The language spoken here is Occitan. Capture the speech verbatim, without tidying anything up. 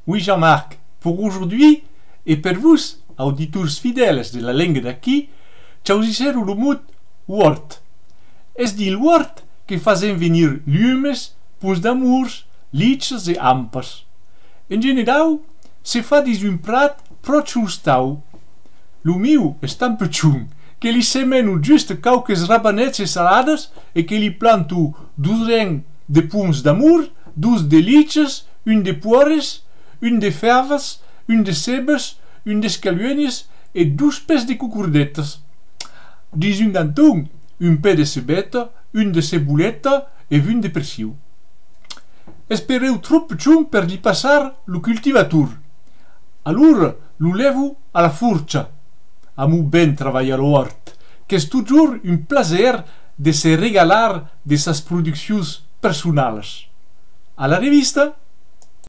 Oui, Jean-Marc, pour aujourd'hui, e per vos, auditors fidèls de La Lenga d'Aquí, chausissèro lo mot òrt. Es dins l'òrt que fasèm venir lumes, poms d'amors, lichas e ampas. En generau, se fa dins un prat pròche ostau. Lo miu es tan pichon que li semeno just quauques rabanets e saladas e que li planto dos rengs de poms d'amor, dos de lichas, un de pòres, un de fèvas, un de cebas, un d'escaluènhas e dos pès de cocordetas. Dins un canton, un pè de cebeta, un de ceboleta e un de persiu. Es pereu tròp pichon per li passar lo cultivator. Alora lo lèvo a la forcha. Amo ben travalhar l'òrt, qu'es totjorn un plaser de se regalar de sas produccions personalas. A la revista!